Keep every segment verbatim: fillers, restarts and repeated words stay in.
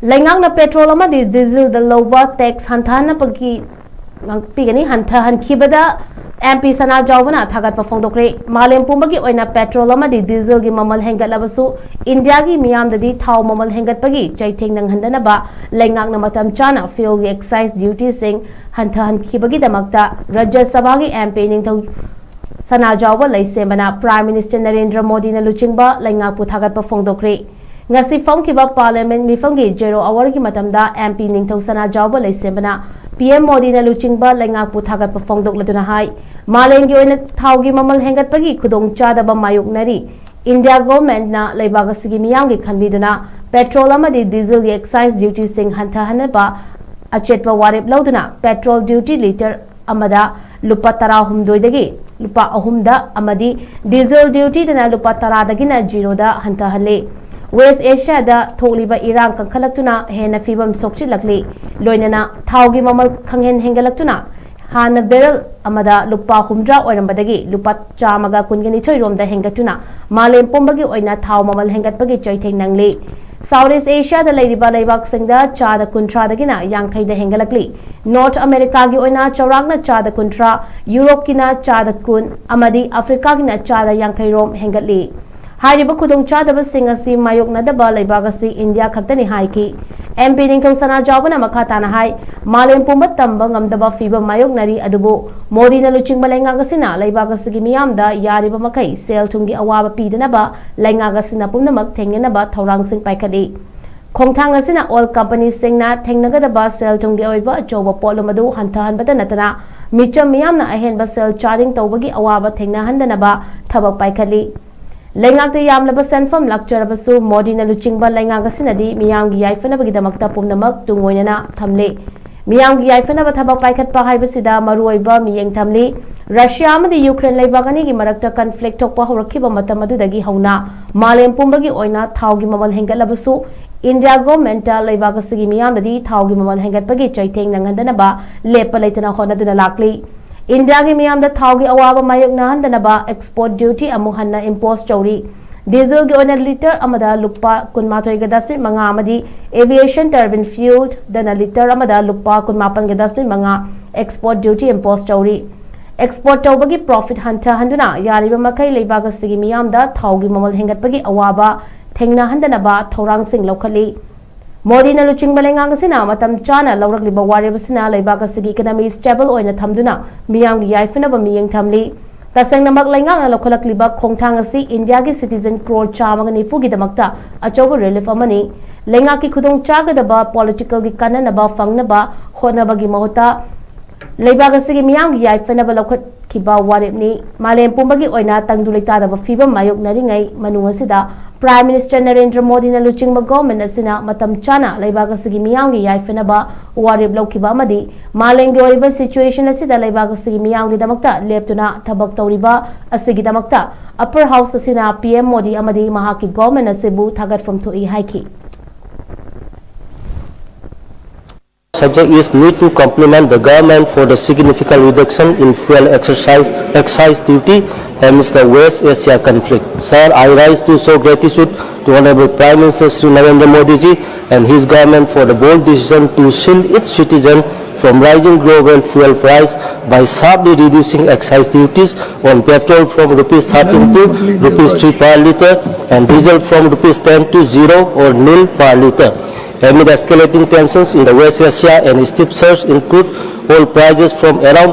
ꯂꯩꯉꯥꯛꯅ ꯄꯦꯇ꯭ꯔꯣꯜ ꯑꯃꯗꯤ ꯗꯤꯖꯜꯗ ꯂꯧꯕ ꯇꯦꯛꯁ ꯍꯟꯊꯍꯟꯅꯕꯒꯤ ꯉꯥꯛꯄꯤꯒꯅꯤ ꯍꯟꯊꯍꯟꯈꯤꯕꯗ ꯑꯦꯝ ꯄꯤ ꯁꯅꯥꯖꯥꯎꯕꯅ ꯊꯥꯒꯠꯄ ꯐꯣꯡꯗꯣꯛꯈ꯭ꯔꯦ꯫ ꯃꯥꯂꯦꯝ ꯄꯨꯝꯕꯒꯤ ꯑꯣꯏꯅ ꯄꯦꯇ꯭ꯔꯣꯜ ꯑꯃꯗꯤ ꯗꯤꯖꯜꯒꯤ ꯃꯃꯜ ꯍꯦꯟꯒꯠꯂꯕꯁꯨ ꯏꯟꯗꯤꯌꯥꯒꯤ ꯃꯤꯌꯥꯝꯗꯗꯤ ꯊꯥꯎ ꯃꯃꯜ ꯍꯦꯟꯒꯠꯄꯒꯤ ꯆꯩꯊꯦꯡ ꯅꯪꯍꯟꯗꯅꯕ ꯂꯩꯉꯥꯛꯅ ꯃꯇꯝ ꯆꯥꯅ ꯐ꯭ꯌꯨꯜꯒꯤ ꯑꯦꯛꯁꯥꯏꯖ ꯗ꯭ꯌꯨꯇꯤꯁꯤꯡ ꯍꯟꯊꯍꯟꯈꯤꯕꯒꯤꯗꯃꯛꯇ ꯔꯥꯖ꯭ꯌ ꯁꯚꯥꯒꯤ ꯑꯦꯝ ꯄꯤ ꯅꯤꯡꯊꯧ ꯁꯅꯥꯖꯥꯎꯕ ꯂꯩꯁꯦꯝꯕꯅ ꯄ꯭ꯔꯥꯏꯝ ꯃꯤꯅꯤꯁꯇꯔ ꯅꯔꯦꯟꯗ꯭ꯔ ꯃꯣꯗꯤꯅ ꯂꯨꯆꯤꯡꯕ ꯂꯩꯉꯥꯛꯄꯨ ꯊꯥꯒꯠꯄ ꯐꯣꯡꯗꯣꯛꯈ꯭ꯔꯦ꯫ ꯉꯁꯤ ꯐꯝꯈꯤꯕ ꯄꯥꯔꯂꯤꯌꯥꯃꯦꯟꯠ ꯃꯤꯐꯝꯒꯤ ꯖꯦꯔꯣ ꯑꯋꯥꯔꯒꯤ ꯃꯇꯝꯗ ꯑꯦꯝ ꯄꯤ ꯅꯤꯡꯊꯧ ꯁꯅꯥꯖꯥꯎꯕ ꯂꯩꯁꯦꯝꯕꯅ ꯄꯤ ꯑꯦꯝ ꯃꯣꯗꯤꯅ ꯂꯨꯆꯤꯡꯕ ꯂꯩꯉꯥꯛꯄꯨ ꯊꯥꯒꯠꯄ ꯐꯣꯡꯗꯣꯛꯂꯗꯨꯅ ꯍꯥꯏ, ꯃꯥꯂꯦꯝꯒꯤ ꯑꯣꯏꯅ ꯊꯥꯎꯒꯤ ꯃꯃꯜ ꯍꯦꯟꯒꯠꯄꯒꯤ ꯈꯨꯗꯣꯡꯆꯥꯗꯕ ꯃꯥꯌꯣꯛꯅꯔꯤ꯫ ꯏꯟꯗꯤꯌꯥ ꯒꯣꯚꯔꯟꯃꯦꯟꯠꯅ ꯂꯩꯕꯥꯛ ꯑꯁꯤꯒꯤ ꯃꯤꯌꯥꯝꯒꯤ ꯈꯟꯕꯤꯗꯨꯅ ꯄꯦꯇ꯭ꯔꯣꯜ ꯑꯃꯗꯤ ꯗꯤꯖꯜꯒꯤ ꯑꯦꯛꯁꯥꯏꯖ ꯗ꯭ꯌꯨꯇꯤꯁꯤꯡ ꯍꯟꯊꯍꯟꯅꯕ ꯑꯆꯦꯠꯄ ꯋꯥꯔꯦꯞ ꯂꯧꯗꯨꯅ ꯄꯦꯇ꯭ꯔꯣꯜ ꯗ꯭ꯌꯨꯇꯤ ꯂꯤꯇꯔ ꯑꯃꯗ ꯂꯨꯄꯥ ꯇꯔꯥꯍꯨꯝꯗꯣꯏꯗꯒꯤ ꯂꯨꯄꯥ ꯑꯍꯨꯝꯗ ꯑꯃꯗꯤ ꯗꯤꯖꯜ ꯗ꯭ꯌꯨꯇꯤꯗꯅ ꯂꯨꯄꯥ ꯇꯔꯥꯗꯒꯤꯅ ꯖꯤꯔꯣꯗ ꯍꯟꯊꯍꯜꯂꯤ꯫ ꯋꯦꯁ ꯑꯦꯁꯤꯌꯥꯗ ꯊꯣꯛꯂꯤꯕ ꯏꯔꯥꯡ ꯀꯟꯈꯠꯂꯛꯇꯨꯅ ꯍꯦꯟꯅ ꯐꯤꯕꯝ ꯁꯣꯛꯆꯤꯜꯂꯛꯂꯤ꯫ ꯂꯣꯏꯅꯅ ꯊꯥꯎꯒꯤ ꯃꯃꯜ ꯈꯪꯍꯦꯟ ꯍꯦꯟꯒꯠꯂꯛꯇꯨꯅ ꯍꯥꯟꯅ ꯕꯦꯔꯦꯜ ꯑꯃꯗ ꯂꯨꯄꯥ ꯍꯨꯝꯗ꯭ꯔꯥ ꯑꯣꯏꯔꯝꯕꯗꯒꯤ ꯂꯨꯄꯥ ꯆꯥꯝꯃꯒ ꯀꯨꯟꯒ ꯅꯤꯊꯣꯏ ꯔꯣꯝꯗ ꯍꯦꯟꯒꯠꯇꯨꯅ ꯃꯥꯂꯦꯝ ꯄꯨꯝꯕꯒꯤ ꯑꯣꯏꯅ ꯊꯥꯎ ꯃꯃꯜ ꯍꯦꯟꯒꯠꯄꯒꯤ ꯆꯩꯊꯦꯡ ꯅꯪꯂꯤ꯫ ꯁꯥꯎꯠ ꯏꯁ ꯑꯦꯁꯤꯌꯥꯗ ꯂꯩꯔꯤꯕ ꯂꯩꯕꯥꯛꯁꯤꯡꯗ ꯆꯥꯗ ꯀꯨꯟꯊ꯭ꯔꯥꯗꯒꯤꯅ ꯌꯥꯡꯈꯩꯗ ꯍꯦꯟꯒꯠꯂꯛꯂꯤ꯫ ꯅꯣꯔꯠ ꯑꯃꯦꯔꯤꯀꯥꯒꯤ ꯑꯣꯏꯅ ꯆꯥꯎꯔꯥꯛꯅ ꯆꯥꯗ ꯀꯨꯟꯊ꯭ꯔꯥ, ꯌꯨꯔꯣꯞꯀꯤꯅ ꯆꯥꯗ ꯀꯨꯟ ꯑꯃꯗꯤ ꯑꯐ꯭ꯔꯤꯀꯥꯒꯤꯅ ꯆꯥꯗ ꯌꯥꯡꯈꯩ ꯔꯣꯝ ꯍꯦꯟꯒꯠꯂꯤ꯫ ꯍꯥꯏꯔꯤꯕ ꯈꯨꯗꯣꯡꯆꯥꯗꯕꯁꯤꯡ ꯑꯁꯤ ꯃꯥꯌꯣꯛꯅꯗꯕ ꯂꯩꯕꯥꯛ ꯑꯁꯤ ꯏꯟꯗꯤꯌꯥ ꯈꯛꯇꯅꯤ ꯍꯥꯏꯈꯤ꯫ ꯑꯦꯝ ꯄꯤ ꯅꯤꯡꯊꯧ ꯁꯅꯥꯖꯥꯎꯕꯅ ꯃꯈꯥ ꯇꯥꯅ ꯍꯥꯏ, ꯃꯥꯂꯦꯝ ꯄꯨꯝꯕ ꯇꯝꯕ ꯉꯝꯗꯕ ꯐꯤꯕꯝ ꯃꯥꯌꯣꯛꯅꯔꯤ, ꯑꯗꯨꯕꯨ ꯃꯣꯗꯤꯅ ꯂꯨꯆꯤꯡꯕ ꯂꯩꯉꯥꯛ ꯑꯁꯤꯅ ꯂꯩꯕꯥꯛ ꯑꯁꯤꯒꯤ ꯃꯤꯌꯥꯝꯗ ꯌꯥꯔꯤꯕ ꯃꯈꯩ ꯁꯦꯜ ꯊꯨꯝꯒꯤ ꯑꯋꯥꯕ ꯄꯤꯗꯅꯕ ꯂꯩꯉꯥꯛ ꯑꯁꯤꯅ ꯄꯨꯝꯅꯃꯛ ꯊꯦꯡꯅꯅꯕ ꯊꯧꯔꯥꯡꯁꯤꯡ ꯄꯥꯏꯈꯠꯂꯤ꯫ ꯈꯣꯡꯊꯥꯡ ꯑꯁꯤꯅ ꯑꯣꯏꯜ ꯀꯝꯄꯅꯤꯁꯤꯡꯅ ꯊꯦꯡꯅꯒꯗꯕ ꯁꯦꯜ ꯊꯨꯝꯒꯤ ꯑꯣꯏꯕ ꯑꯆꯧꯕ ꯄꯣꯠꯂꯨꯝ ꯑꯗꯨ ꯍꯟꯊꯍꯟꯕꯇ ꯅꯠꯇꯅ ꯃꯤꯆꯝ ꯃꯤꯌꯥꯝꯅ ꯑꯍꯦꯟꯕ ꯁꯦꯜ ꯆꯥꯗꯤꯡ ꯇꯧꯕꯒꯤ ꯑꯋꯥꯕ ꯊꯦꯡꯅꯍꯟꯗꯅꯕ ꯊꯕꯛ ꯄꯥꯏꯈꯠꯂꯤ꯫ ꯂꯩꯉꯥꯛꯇ ꯌꯥꯝꯂꯕ ꯁꯦꯟꯐꯝ ꯂꯥꯛꯆꯔꯕꯁꯨ ꯃꯣꯗꯤꯅ ꯂꯨꯆꯤꯡꯕ ꯂꯩꯉꯥꯛ ꯑꯁꯤꯅꯗꯤ ꯃꯤꯌꯥꯝꯒꯤ ꯌꯥꯏꯐꯅꯕꯒꯤꯗꯃꯛꯇ ꯄꯨꯝꯅꯃꯛ ꯇꯨꯡ ꯑꯣꯏꯅꯅ ꯊꯝꯂꯤ꯫ ꯃꯤꯌꯥꯝꯒꯤ ꯌꯥꯏꯐꯅꯕ ꯊꯕꯛ ꯄꯥꯏꯈꯠꯄ ꯍꯥꯏꯕꯁꯤꯗ ꯃꯔꯨꯑꯣꯏꯕ ꯃꯤꯠꯌꯦꯡ ꯊꯝꯂꯤ꯫ ꯔꯁꯤꯌꯥ ꯑꯃꯗꯤ ꯌꯨꯀ꯭ꯔꯦꯟ ꯂꯩꯕꯥꯛ ꯑꯅꯤꯒꯤ ꯃꯔꯛꯇ ꯀꯟꯐ꯭ꯂꯤꯛ ꯊꯣꯛꯄ ꯍꯧꯔꯛꯈꯤꯕ ꯃꯇꯝ ꯑꯗꯨꯗꯒꯤ ꯍꯧꯅ ꯃꯥꯂꯦꯝ ꯄꯨꯝꯕꯒꯤ ꯑꯣꯏꯅ ꯊꯥꯎꯒꯤ ꯃꯃꯜ ꯍꯦꯟꯒꯠꯂꯕꯁꯨ ꯏꯟꯗꯤꯌꯥ ꯒꯣꯚꯔꯟꯃꯦꯟꯠꯇ ꯂꯩꯕꯥꯛ ꯑꯁꯤꯒꯤ ꯃꯤꯌꯥꯝꯗꯗꯤ ꯊꯥꯎꯒꯤ ꯃꯃꯜ ꯍꯦꯟꯒꯠꯄꯒꯤ ꯆꯩꯊꯦꯡ ꯅꯪꯍꯟꯗꯅꯕ ꯂꯦꯞꯄ ꯂꯩꯇꯅ ꯍꯣꯠꯅꯗꯨꯅ ꯂꯥꯛꯂꯤ꯫ ꯏꯟꯗꯤꯌꯥꯒꯤ ꯃꯤꯌꯥꯝꯗ ꯊꯥꯎꯒꯤ ꯑꯋꯥꯕ ꯃꯥꯌꯣꯛꯅꯍꯟꯗꯅꯕ ꯑꯦꯛꯁꯄꯣꯔꯠ ꯗ꯭ꯌꯨꯇꯤ ꯑꯃꯨꯛ ꯍꯟꯅ ꯏꯝꯄꯣꯖ ꯇꯧꯔꯤ꯫ ꯗꯤꯖꯜꯒꯤ ꯑꯣꯏꯅ ꯂꯤꯇꯔ ꯑꯃꯗ ꯂꯨꯄꯥ ꯀꯨꯟꯃꯥꯊꯣꯏꯒ ꯗꯁꯃꯤꯛ ꯃꯉꯥ ꯑꯃꯗꯤ aviation turbine fuelꯗꯅ ꯂꯤꯇꯔ ꯑꯃꯗ ꯂꯨꯄꯥ ꯀꯨꯟꯃꯥꯄꯟꯒ ꯗꯁꯃꯤꯛ ꯃꯉꯥ export duty impose ꯇꯧꯔꯤ꯫ Export ꯇꯧꯕꯒꯤ profit ꯍꯟꯊꯍꯟꯗꯨꯅ ꯌꯥꯔꯤꯕ ꯃꯈꯩ ꯂꯩꯕꯥꯛ ꯑꯁꯤꯒꯤ ꯃꯤꯌꯥꯝꯗ ꯊꯥꯎꯒꯤ ꯃꯃꯜ ꯍꯦꯟꯒꯠꯄꯒꯤ ꯑꯋꯥꯕ ꯊꯦꯡꯅꯍꯟꯗꯅꯕ ꯊꯧꯔꯥꯡꯁꯤꯡ ꯂꯧꯈꯠꯂꯤ꯫ ꯃꯣꯗꯤꯅ ꯂꯨꯆꯤꯡꯕ ꯂꯩꯉꯥꯛ ꯑꯁꯤꯅ ꯃꯇꯝ ꯆꯥꯅ ꯂꯧꯔꯛꯂꯤꯕ ꯋꯥꯔꯦꯞ ꯑꯁꯤꯅ ꯂꯩꯕꯥꯛ ꯑꯁꯤꯒꯤ economy stable ꯑꯣꯏꯅ ꯊꯝꯗꯨꯅ ꯃꯤꯌꯥꯝꯒꯤ ꯌꯥꯏꯐꯅꯕ ꯃꯤꯠꯌꯦꯡ ꯊꯝꯂꯤ꯫ ꯇꯁꯦꯡꯅꯃꯛ ꯂꯩꯉꯥꯛꯅ ꯂꯧꯈꯠꯂꯛꯂꯤꯕ ꯈꯣꯡꯊꯥꯡ ꯑꯁꯤ ꯏꯟꯗꯤꯌꯥꯒꯤ citizen crore ꯆꯥꯝꯃꯒ ꯅꯤꯐꯨꯒꯤꯗꯃꯛꯇ ꯑꯆꯧꯕ relief ꯑꯃꯅꯤ꯫ ꯂꯩꯉꯥꯛꯀꯤ ꯈꯨꯗꯣꯡ ꯆꯥꯒꯗꯕ politicalꯒꯤ ꯀꯥꯟꯅꯅꯕ ꯐꯪꯅꯕ ꯍꯣꯠꯅꯕꯒꯤ ꯃꯍꯨꯠꯇ ꯂꯩꯕꯥꯛ ꯑꯁꯤꯒꯤ ꯃꯤꯌꯥꯝꯒꯤ ꯌꯥꯏꯐꯅꯕ ꯂꯧꯈꯠꯈꯤꯕ ꯋꯥꯔꯦꯞꯅꯤ꯫ ꯃꯥꯂꯦꯝ ꯄꯨꯝꯕꯒꯤ ꯑꯣꯏꯅ ꯇꯪꯗꯨ ꯂꯩꯇꯥꯗꯕ ꯐꯤꯕꯝ ꯃꯥꯌꯣꯛꯅꯔꯤꯉꯩ ꯃꯅꯨꯡ ꯑꯁꯤꯗ Prime Minister ꯅꯔꯦꯟꯗ꯭ꯔ ꯃꯣꯗꯤꯅ ꯂꯨꯆꯤꯡꯕ government ꯑꯁꯤꯅ ꯃꯇꯝ ꯆꯥꯅ ꯂꯩꯕꯥꯛ ꯑꯁꯤꯒꯤ ꯃꯤꯌꯥꯝꯒꯤ ꯌꯥꯏꯐꯅꯕ ꯋꯥꯔꯦꯞ ꯂꯧꯈꯤꯕ ꯑꯃꯗꯤ ꯃꯥꯂꯦꯝꯒꯤ ꯑꯣꯏꯔꯤꯕ situation ꯑꯁꯤꯗ ꯂꯩꯕꯥꯛ ꯑꯁꯤꯒꯤ ꯃꯤꯌꯥꯝꯒꯤꯗꯃꯛꯇ ꯂꯦꯞꯇꯨꯅ ꯊꯕꯛ ꯇꯧꯔꯤꯕ ꯑꯁꯤꯒꯤꯗꯃꯛꯇ Upper House ꯑꯁꯤꯅ P M ꯃꯣꯗꯤ ꯑꯃꯗꯤ ꯃꯍꯥꯛꯀꯤ government ꯑꯁꯤꯕꯨ ꯊꯥꯒꯠꯐꯝ ꯊꯣꯛꯏ ꯍꯥꯏꯈꯤ꯫ Subject is need to compliment the government for the significant reduction in fuel exercise, excise duty amidst the West Asia conflict. Sir, I rise to show gratitude to Honorable Prime Minister Shri Narendra Modi ji and his government for the bold decision to shield its citizen from rising global fuel price by sharply reducing excise duties on petrol from rupees thirteen to rupees three per litre and diesel from rupees ten to zero or nil per litre. Amid escalating tensions in the West Asia and steep surge in crude oil prices from around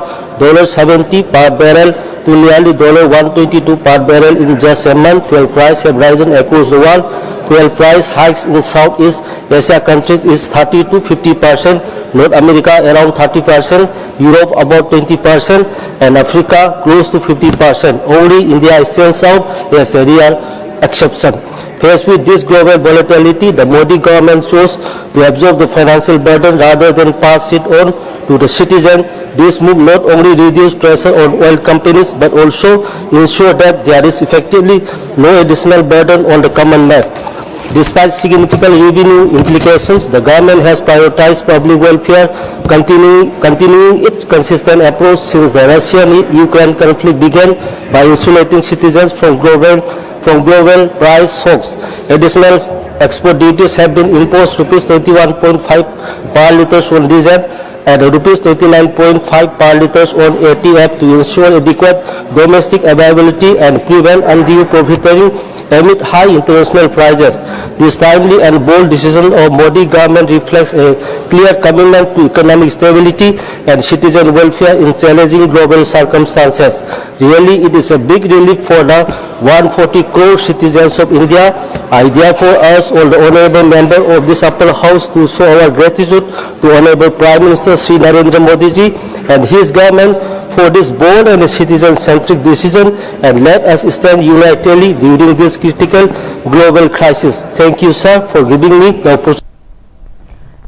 seventy per barrel to nearly one twenty-two per barrel in just a month, fuel prices have risen across the world. Fuel price hikes in Southeast Asia countries is thirty to fifty percent, North America around thirty percent, Europe about twenty percent, and Africa close to fifty percent. Only India stands out as a real exception. Faced with this global volatility, the Modi government chose to absorb the financial burden rather than pass it on to the citizen. This move not only reduced pressure on oil companies but also ensured that there is effectively no additional burden on the common man. Despite significant revenue implications, the government has prioritized public welfare, continuing, continuing its consistent approach since the Russian-Ukraine conflict began by insulating citizens from global from global price shocks. Additional export duties have been imposed, rupees twenty-one point five per litre on diesel and rupees twenty-nine point five per litre on A T F, to ensure adequate domestic availability and prevent undue profiteering amid high international prices. This timely and bold decision of Modi government reflects a clear commitment to economic stability and citizen welfare in challenging global circumstances. Really, it is a big relief for the one forty crore citizens of India. I therefore urge all the honorable member of this upper house to show our gratitude to Honorable Prime Minister Shri Narendra Modi ji and his government for this bold and citizen-centric decision, and let us stand unitedly during this critical global crisis. Thank you, sir, for giving me the opportunity.